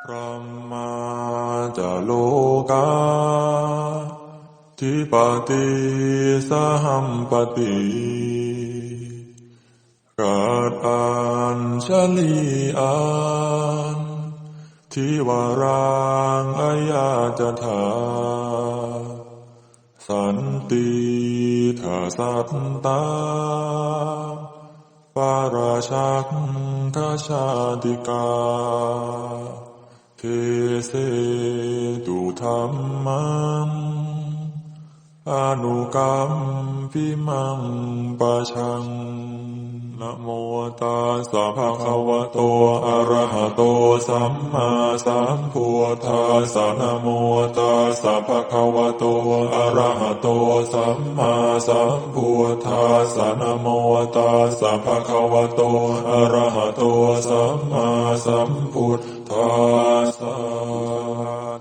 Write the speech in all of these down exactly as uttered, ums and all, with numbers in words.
Brahmā ca lokādhipatī sahampati katañjalī andhivaraṃ ayācatha, santīdha sattāpparajakkhajātikā desetu dhammaṃ anukampimaṃ pajaṃ. Namo tassa bhagavato arahato sammāsambuddhassa. Namo tassa bhagavato arahato sammāsambuddhassa. Namo tassa bhagavato arahato sammāsambuddhassa.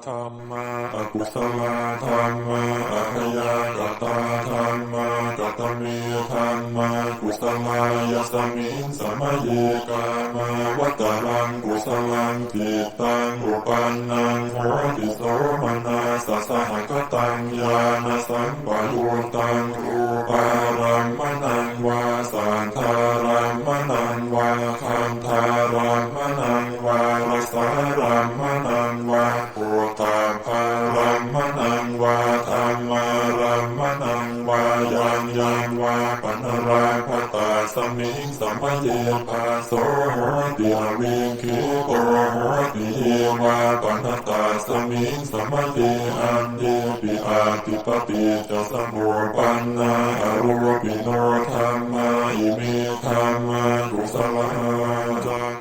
Dhammā akusalā dhammā, abyākatā dhammā. Katame dhammā kusalā? Yasmiṃ samaye kāmāvacaraṃ kusalaṃ cittaṃ uppannaṃ hoti somanassasahagataṃ ñāṇasampayuttaṃ rūpārammaṇaṃ vā saddārammaṇaṃ vā gandhārammaṇaṃ vā rasārammaṇaṃ vā phoṭṭhabbārammaṇaṃ vā dhammārammaṇaṃ vā yaṃ yaṃ vā panārabbha tasmiṃ samaye phasso hoti avikkhepo hoti, ye vā pana tasmiṃ samaye aññepi atthi paṭiccasamuppannā arūpino dhammā. Ime dhammā kusalā.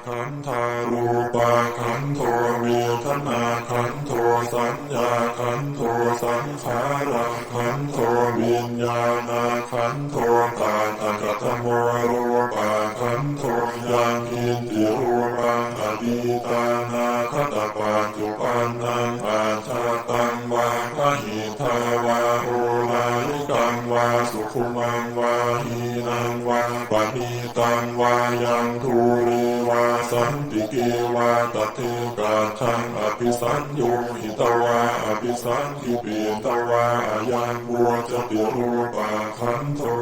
Gandharūpakkhandho vedanākkhandho saññākkhandho saṅkhārakkhandho viññāṇakkhandho. Tattha katamo rūpakkhandho? Yaṃ kiñci rūpaṃ atītānāgatapaccuppannaṃ ajjhattaṃ vā bahiddhā vā oḷārikaṃ vā sukhumaṃ vā hīnaṃ vā paṇītaṃ vā yaṃ dūre vā santike vā tadekajjhaṃ abhisaññūhitvā abhisaṅkhipitvā ayaṃ vuccati rūpakkhandho.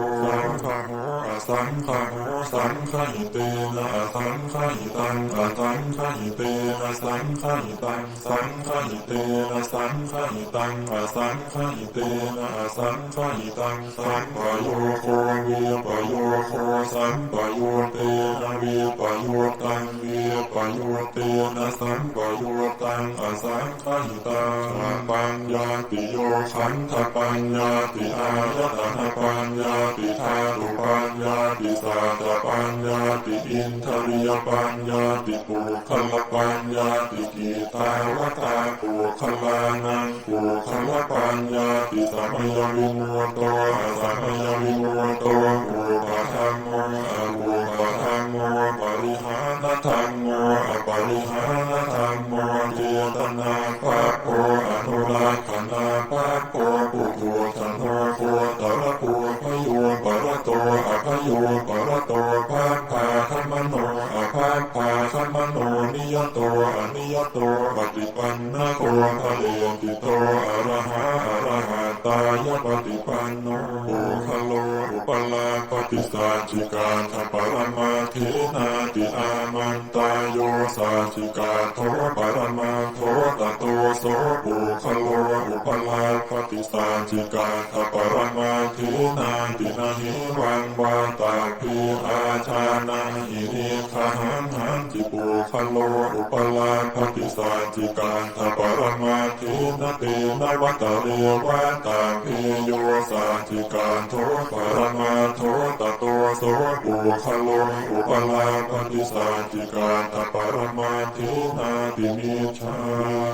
Saṅgaho asaṅgaho saṅgahitena asaṅgahitaṃ asaṅgahitena saṅgahitaṃ saṅgahitena saṅgahitaṃ asaṅgahitena asaṅgahitaṃ sampayogo vippayogo sampayuttena vippayuttaṃ vippayuttena sampayuttaṃ asaṅgahitaṃ. Khaṇapaññattiyo khandhapaññatti āyatanapaññatti dhātupaññatti saccapaññatti indriyapaññatti puggalapaññatti. Kittāvatā puggalānaṃ puggalapaññatti? Samayavimutto asamayavimutto kuppadhammo akuppadhammo parihānadhammo aparihānadhammo cetanābhabbo anurakkhanābhabbo puthujjano gotrabhū bhayūparato abhayūparato bhabbāgamano abhabbāgamano niyato aniyato paṭipannako phaleṭṭhito arahā arahattāya paṭipanno. Puggalo upalabbhati saccikaṭṭhaparamatthenāti? Āmantā. Yo saccikaṭṭho paramaṭṭho tato so puggalo upalabbhati saccikaṭṭhaparamatthenāti? Na hevaṃ vattabbe. Ājānāhi niggahaṃ. Hañci puggalo upalabbhati saccikaṭṭhaparamatthenāti? Tena vata re vattabbe. Yo saccikaṭṭho paramaṭṭho tato so puggalo upalabbhati saccikaṭṭhaparamatthenāti? Micchā.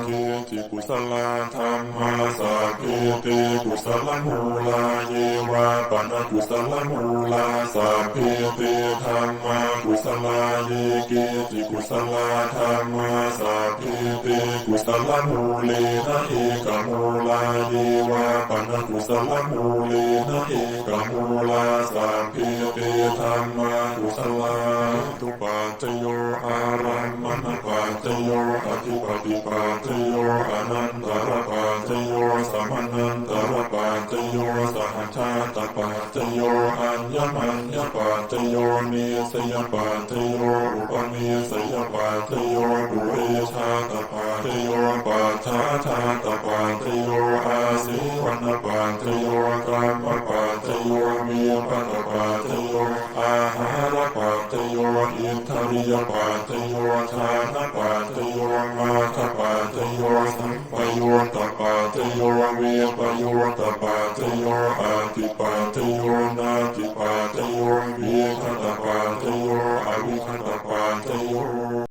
Keci kusalā dhammā sabbe te kusalamūlā. Ye vā pana kusalamūlā sabbe te dhammā kusalā. Ye keci kusalā dhammā sabbe te kusalamūlena ekamūlā. Ye vā pana kusalamūlena ekamūlā sabbe te dhammā kusalā. Hetupaccayo ārammaṇapaccayo adhipati paṭicchābādiyāpādayo, anantarapādayo, samanantarapādayo, sahajātapādayo, aññamaññapādayo, nissayapādayo, upanissayapādayo, purejātapādayo, pacchājātapādayo, āsevanapādayo, kammapādayo, vipakapādayo, āhārapādayo, indriyapādayo, jhānapādayo, maggapādayo, sampayuttapādayo, vippayuttapādayo,